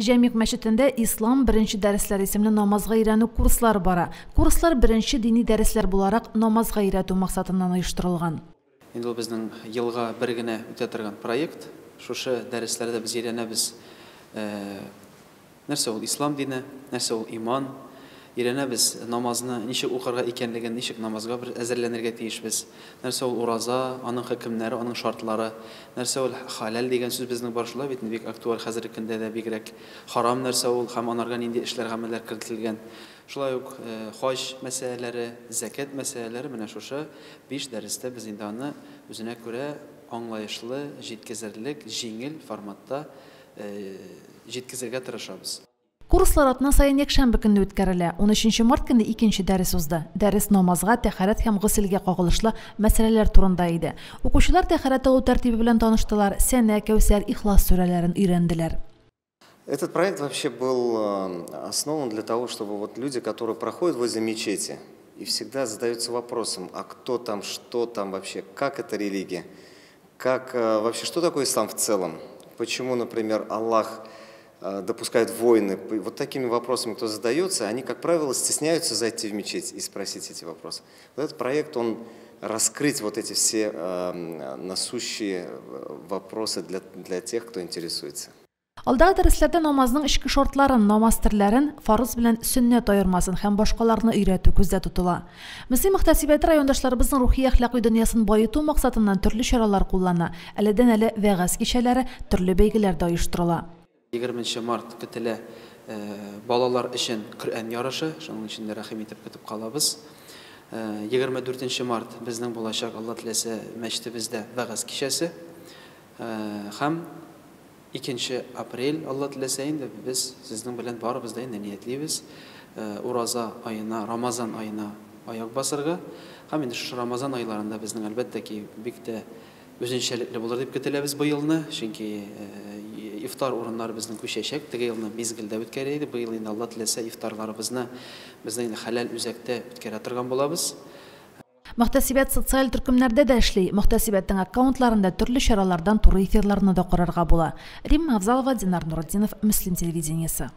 Җәмигъ мәчетендә Ислам беренче дәресләр исемле намазга өйрәнү курслары бара. Курслар беренче дини дәресләр буларак намазга өйрәтү максатыннан оештырылган. Инде ул безнең елга бер генә үтә торган проект. Шушы дәресләрдә без өйрәнәбез, нәрсә ул ислам дине, нәрсә ул иман, өйрәнәбез намазны ничек укырга икәнлеген, ничек намазга бер әзерләнергә тиешбез, нәрсә ул ураза, аның хөкемнәре, аның шартлары, нәрсә ул халәл дигән сүз безнең бар шулай бит, бик актуаль хәзерге көндә дә бигрәк, харам нәрсә ул һәм анарга нинди эшләр, гамәлләр кертелгән. Шулай ук хаҗ мәсьәләләре, зәкят мәсьәләләре, менә шушы 5 дәрестә без инде аны үзенә күрә аңлаешлы, җиткезерлек, җиңел форматта җиткезергә тырышабыз. Курслар атна саен якшәмбе көнне үткәрелә. 13 март көнне икенче дәрес узды. Дәрес намазга, тәһарәт һәм госелгә кагылышлы мәсьәләләр турында иде. Укучылар тәһарәт алу тәртибе белән таныштылар, Сәнә, Кәүсәр, Ихлас сүрәләрен өйрәнделәр. Этот проект вообще был основан для того, чтобы вот люди, которые проходят возле мечети и всегда задаются вопросом, а кто там, что там вообще, как эта религия, как вообще, что такое ислам в целом, почему, например, Аллах допускает войны. Вот такими вопросами кто задается, они, как правило, стесняются зайти в мечеть и спросить эти вопросы. Вот этот проект, он раскрыть вот эти все насущие вопросы для тех, кто интересуется. Алдагы дәресләрдә намазның эчке шартларын, намаз төрләрен, фарыз белән сөннәт аермасын һәм башкаларны өйрәтү күздә тотыла. Мөслим мөхтәсибәте райондашларыбызның рухи әхлакый дөньясын баету максатыннан төрле чаралар куллана. Әледән-әле вәгазь кичәләре, төрле бәйгеләр дә оештырыла. 20 март көтелә балалар өчен Коръән ярышы, шуның өчен дә рәхим итеп көтеп калабыз. 24 март безнең булачак, Алла теләсә, мәчетебездә вәгазь кичәсе. Һәм 2 апрель, Алла теләсә инде, без сезнең белән барыбыз да инде ниятлибез ураза аена, Рамазан аена аяк басырга. Һәм инде шушы Рамазан айларында безнең әлбәттә ки бик тә үзенчәлекле булыр дип көтеләбез быелны, чөнки ифтар урыннары безнең күчәчәк. Теге елны мизгелдә үткәрә иде, быел инде Алла теләсә ифтарларыбызны безнең инде хәләл үзәктә үткәрә торган булабыз. Мөхтәсибәт социаль төркемнәрдә дә эшли. Мөхтәсибәтнең аккаунтларында төрле чаралардан туры эфирларны да карарга була. Римма Авзалова, Динар Нуратдинов, Мөслим телевидениесе.